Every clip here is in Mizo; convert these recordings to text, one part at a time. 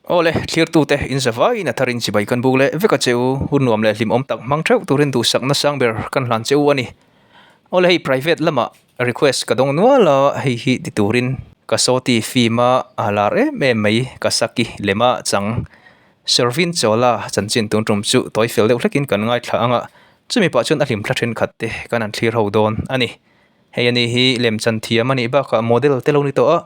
Aw le, thlirtute in zavaiin a tharin chibai kan buk leh vek a che u, hun nuam leh hlimawm tak hmang theuh turin duhsakna sang ber kan hlan che u a ni. Aw le, hei private lamah request ka dawng nual a, hei hi ti turin ka sawti film a a lar em em mai ka saki lema chang Servin Chawla chanchin tun tum chu tawi fel deuh hlekin kan ngaithla ang a, chumi pah chuan a hlimthla thenkhat te kan han thlir ho dawn a ni. Hei ani hi lemchan thiam a nih bakah model te lo ni tawh a,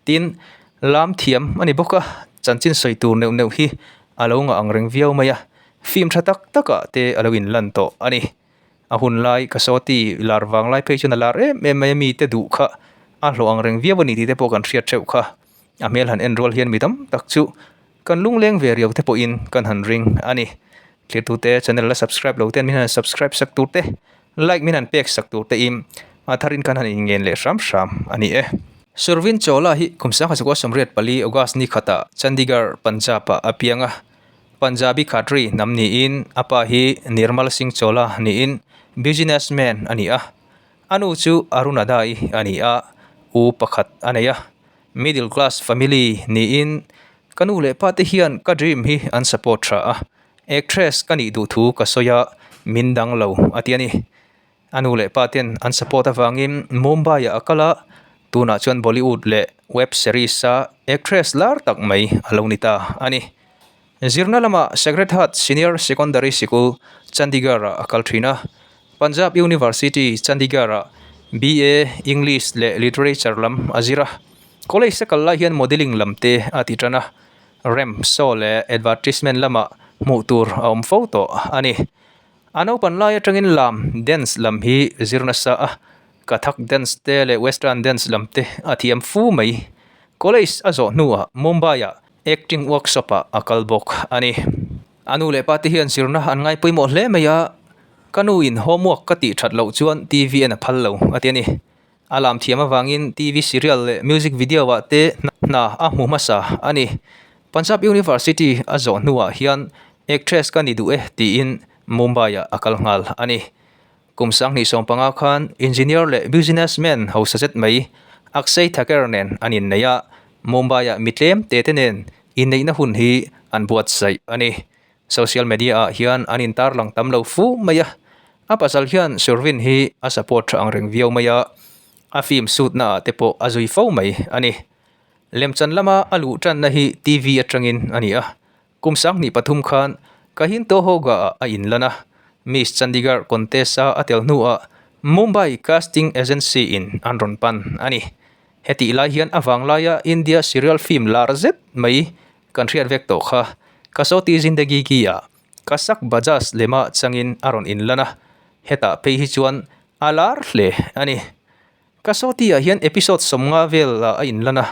tin lam thiam a ni bawk a, chanchin sawi tur neuh neuh hi a lo ngah ang reng viau mai a, film tha tak takah te a lo inlan tawh a ni. A hun lai ka sawti lar vang lai phei chuan a lar em em mai a mite duh kha a hlawh ang reng viau a ni tih te pawh kan hriat theuh kha. A hmel han en rual hian mi tam tak chu kan lungleng ve riau te pawhin kan han ring a ni. Thirtute channel la subscribe lo ten min han subscribe sak tur te, like min han pek sak tur te in a tharin kan han inngen leh hram hram a ni e. Survin Chawla hi kum 1984 August ni khatah Chandigarh, Punjab ah a piang a. Punjabi Khatri hnam niin a pa hi Nirmal Singh Chawla niin businessman a ni a. A nu chu Arunadai a ni a, u pakhat a nei a. Middle class family niin ka nu leh pa te hian ka dream hi an support tha a, actress ka nih duh thu ka sawi a, min dang lo a ti a ni. A nu leh pa ten an support avangin Mumbai ah a kal a, tunah chuan Bollywood leh web series a actress lar tak mai a lo ni ta a ni. Zirna lamah Sacred Heart Senior Secondary Sikul, Chandigarh ah a kal thin a. Punjab University, Chandigarh ah BA English leh Literature lam a zir a. College a kal lai hian modelling lam te a ti tan a. Ramp show leh advertisement lamah hmuh tur a awm fo tawh a ni. A naupan lai atangin lam, dance, lam hi zir nasa a. Kathak dance te leh western dance lam te a thiam fu mai. College a zawh hnuah Mumbai ah Acting workshop ah a kal bawk a ni. A nu leh pa te hian zirna an ngai pawimawh hle mai a, ka nu in homework ka tih that loh chuan TV en a phal lo a ti a ni. A lam thiam avangin TV serial leh music video ah te hna a hmu hmasa a ni. Punjab University a zawh hnuah hian actress ka ni duh e tiin Mumbai ah a kal nghal a ni. Kum 2015 khan engineer leh businessman hausa zet mai Akshay Thaker nen an innei a, Mumbai-ah mi tlem te te nen inneihna hun hi an buatsaih a ni. Social media-ah hian an intarlang tam lo fu mai a, a pasal hian Survin hi a support tha ang reng viau mai a, a film shoot naah te pawh a zui fo mai a ni. Lemchan lama a luh tanna hi TV atangin a ni a, Kum 2003 khan Kahin Tohoga ah a inlan a, Miss Chandigarh contest a a tel hnuah Mumbai Casting Agency in an rawn pan a ni. Hetih lai hian a vanglaia India serial film lar zet mai kan hriat vek tawh kha Kasauti Zindagi Ki ah Kasak Bajaj lema changin a rawn inlan a, hetah phei hi chuan a lar hle a ni. Kasauti ah hian episode 50 vel ah a inlan a,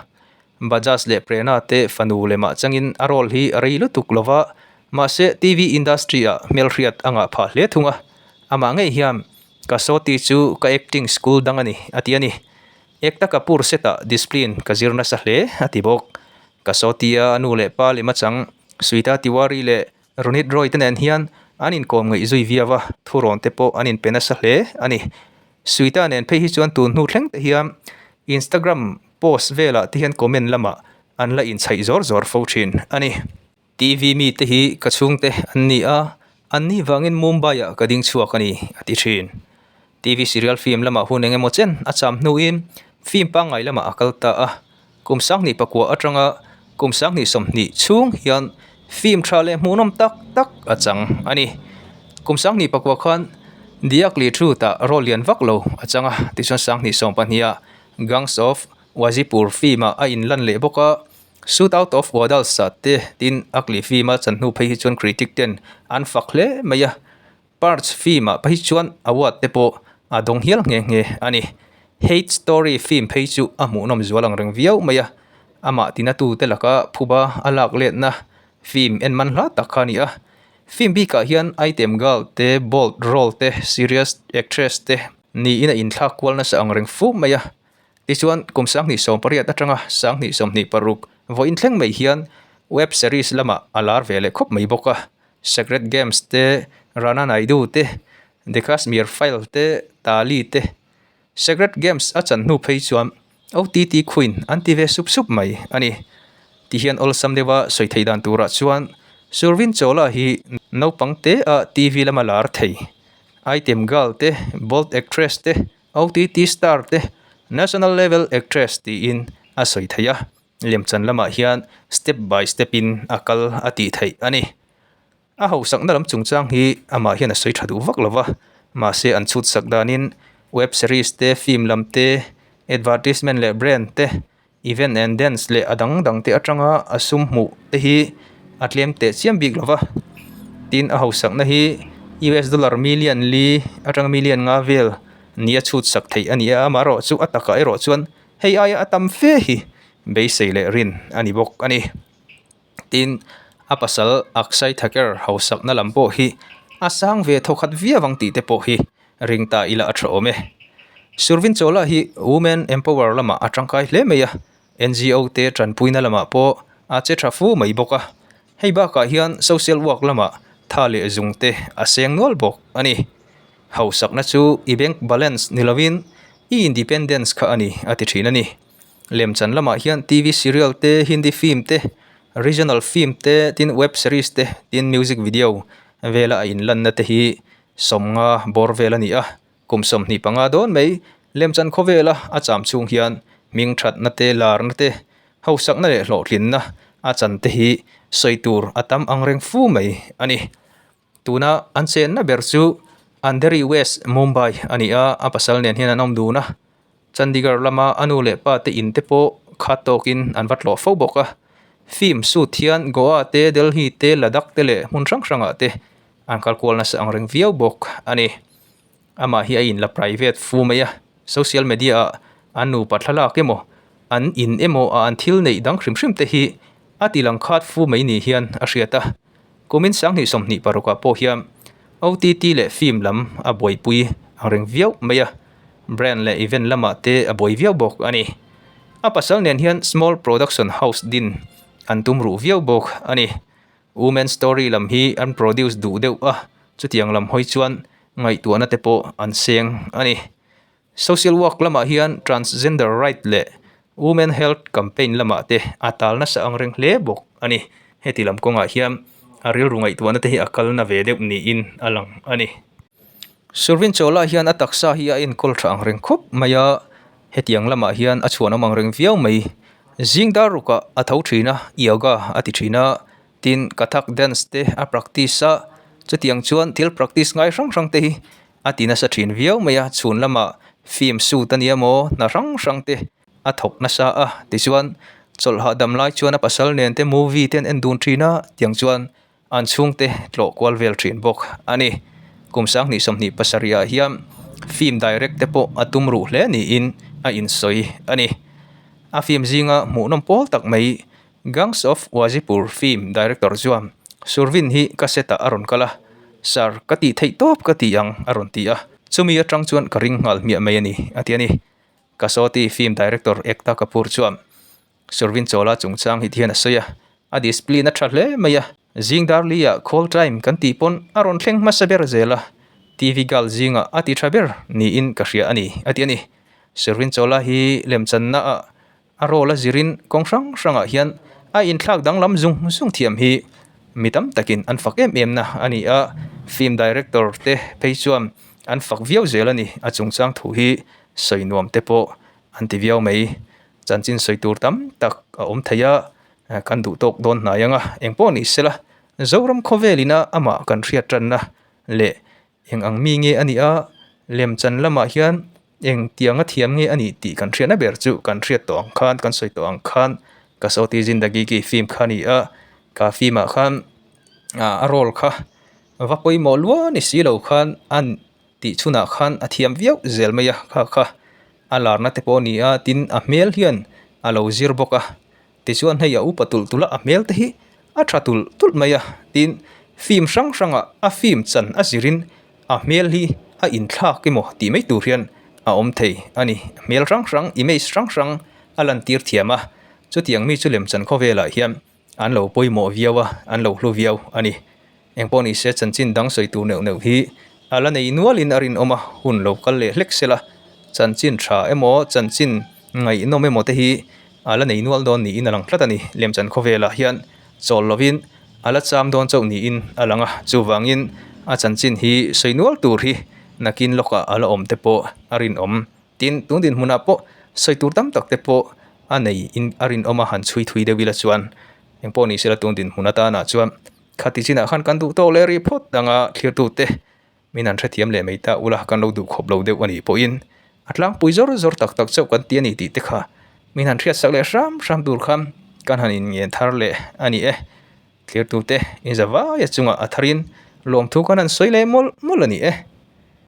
Bajaj leh Prerna te fanu lemah changin a role hi a rei lutuk lo va, mahse TV industry ah hmelhriat a ngah phah hle thung a, amah ngei hian Kasauti chu ka acting school dang a ni a ti a ni. Ekta Kapoor set ah discipline ka zir nasa hle a ti bawk. Kasauti a nu leh pa lema chang Sweta Tiwari leh Ronit Roy te nen hian an inkawm ngaih zui viau a, thurawn te pawh an inpe nasa hle a ni. Suita nen phei hi chuan tun hnu thleng te hian Instagram post velah te hian comment lamah an la inchhaih zawr zawr fo thin a ni. TV mite hi ka chhungte an ni a, an ni vangin Mumbai ah ka ding chhuak a ni a ti thin. TV serial film lamah hun eng emaw chen a cham hnuin film pangngai lamah a kal ta a, kum 2009 atanga kum 2020 chhung hian film tha leh hmuhnawm tak tak a chang a ni. Kum 2009 khan The Ugly Truth ah role lian vak lo a chang a, tichuan 2022 ah Gangs of Wasseypur film ah a inlan leh bawk a, Shoot Out of Wadals ah te tin Ugly film a chan hnu phei hi chuan critic ten an fak hle mai a. Parch film ah phei chuan award te pawh a dawng hial nghe nghe a ni. Hate Story film phei chu a hmuhnawm zual ang reng viau mai a, amah tinatu te laka phuba a lak letna film en man hla tak kha a ni a. Film bikah hian item girl te, bold role te, serious actress te niin a inthlak kual nasa ang reng fu mai a. Tichuan kum 2018 atanga 2026 vawiin thleng mai hian web series lamah a lar ve leh khawp mai bawk a. Sacred Games te, Rana Naidu te, The Kashmir File te, Taali te. Sacred Games a chan hnu phei chuan OTT Queen an ti ve sup sup mai a ni. Ti hian awlsam deuha sawi theih dan turah chuan Survin Chawla hi naupang te a TV lama lar thei. Item girl te, bold actress te, OTT star te, national level actress tiin a sawi theih a. Lemchan lamah hian step by step in a kal a tih theih a ni. A hausakna lam chungchang hi amah hian a sawi tha duh vak lo va, mahse an chhut sak danin web series te, film lam te, advertisement leh brand te, event and dance leh a dang dang te atanga a sum hmuh te hi a tlem teh chiam bik lo va. Tin, a hausakna hi US dollar million li atanga million nga vel nia chhut sak theih a ni a, amaherawhchu a takah erawh chuan hei aia a tam fe hi beisei leh rin a ni bawk a ni. Tin, a pasal Akshay Thaker hausakna lam pawh hi a sang ve thawkhat viau ang tih te pawh hi ring ta ila a tha awm e. Survin Chawla hi Women Empower lamah a tangkai hle mai a, NGO te tanpuina lamah pawh a che tha fu mai bawk a. Hei bakah hian social work lamah tha leh zung te a seng nual bawk a ni. Hausakna chu i bank balance ni lovin i independence kha a ni a ti thin a ni. Lemchan lamah hian TV serial te, Hindi film te, regional film te, tin web series te, tin music video vela a inlanna te hi sawmnga bawr vel a ni a. Kum 25 dawn mai lemchan khawvela a cham chhung hian hming thatna te, larna te, hausakna leh hlawhtlinna a chan te hi sawi tur a tam angreng fu mai a ni. Tuna an chenna ber chu Andheri West, Mumbai a ni a, a pasal nen hian an awm dun a. Chandigarh lama a nu leh pa te in te pawh khat tawkin an va tlawh fo bawk a. Film shoot hian Goa te, Delhi te, Ladakh te leh hmun hrang hrangah te an kal kual nasa ang reng viau bawk a ni. Amah hi a inla private fu mai a, social media ah an nupa thlalak emaw, an in emaw a an thil neih dang hrim hrim te hi a ti lang khat fu mai ni hian a hriat a. Kumin 2026 ah pawh hian OTT leh film lam a buaipui ang reng viau mai a, brand leh event lamah te a buai viau bawk a ni. A pasal nen hian small production house din an tum ruh viau bawk a ni. Women story lam hi an produce duh deuh a, chutiang lam hawi chuan ngaihtuahna te pawh an seng a ni. Social work lamah hian transgender right leh women health campaign lamah te a tal nasa ang reng hle bawk a ni. Heti lam kawngah hian a rilru ngaihtuahna te hi a kal na ve deuh niin a lang a ni. Survin Chawla hian a taksa hi a enkawl tha ang reng khawp mai a, hetiang lamah hian a chhuanawm ang reng viau mai. Zing dar rukah a tho thin a, yoga a ti thin a, tin Kathak dance te a practice a, chutiang chuan thil practice ngai hrang hrang te hi a ti nasa thin viau mai a, chhun lamah film shoot a nia maw hna hrang hrang te a thawk nasa a, tichuan chawlh hahdam lai chuan a pasal nen te movie te an en dun thin a, tiang chuan An chhungte tlawh kual vel thin bawk a ni. Kum 2027 ah hian film direct te pawh a tum ruh hle niin a insawi a ni. A film zinga hmuhnawm pawl tak mai Gangs of Wazipur film director chuan Survin hi ka set ah a rawn kal a, Sir, ka tih theih tawp ka ti ang a rawn ti a, chumi atang chuan ka ring nghal hmiah mai a ni a ti a ni. Kasawti film director Ekta Kapoor chuan Survin Chawla chungchang hi tihian a sawi a, a discipline a tha hle mai a. Zing Darli-ah call time kan tih pawn a rawn thleng hmasa ber zel a, TV girl zingah a ti tha ber niin ka hria a ni, a ti a ni. Survin Chawla hi lemchanna ah a role a zirin kawng hrang hrangah hian a inthlak danglam zung zung thiam hi mi tam takin an fak em em na a ni a, film director te phei chuan an fak viau zel a ni. A chungchang thu hi sawi nuam te pawh an ti viau mai. Chanchin sawi tur tam tak a awm thei a, kan duh tawk dawn hnai ang a, eng pawh ni sela Zoram khawvel ina amah kan hriat tanna leh eng ang mi nge a nih a, lemchan lamah hian eng tianga thiam nge a nih tih kan hriatna ber chu kan hriat tawh ang khan, kan sawi tawh ang khan Kasawti Zindagi Ki film kha a ni a, ka film ah khan a role kha va pawimawh lua ni si lo khan a tih chhunah khan a thiam viau zel mai a, kha kha a larna te pawh a ni a, tin a hmel hian a lo zir bawk a, tichuan hei a upa tulh tulh a, a hmel te hi a tha tulh tulh mai a, tin film hrang hrangah a film chan a zirin a hmel hi a inthlak emaw tih mai tur hian a awm thei a ni, hmel hrang hrang image hrang hrang a lantir thiam a, chutiang mi chu lemchan khawvelah hian An lo pawimawh viau a, an lo hlu viau a ni. Engpawh ni se chanchin dang sawi tur neuh neuh hi a la nei nualin a rinawm a, hun lo kal leh hlek sela, chanchin tha emaw chanchin ngaihnawm emaw te hi A la nei nual dawn niin a lang tlat a ni. Lemchan khawvelah hian chawl lovin a la cham dawn chauh niin a lang a, chuvangin a chanchin hi sawi nual tur hi nakin lawkah a la awm te pawh a rinawm. Tin, tun dinhmunah pawh sawi tur tam tak te pawh a nei in a rinawm a, han chhui thui deuh ila chuan engpawh ni sela tun dinhmun atanah chuan khati chinah khan kan duh tawk leh rih phawt anga thlirtute Min han hrethiam leh mai ta ula, kan lo duh khawp lo deuh a nih pawhin a tlangpui zawr zawr tak tak chauh kan ti a ni tih te kha min han hriatsak leh hram hram tur khan kan han inngen thar leh a ni e. Thlirtute inzavaia chungah a tharin lawmthu kan han sawi leh mawlh mawlh a ni e.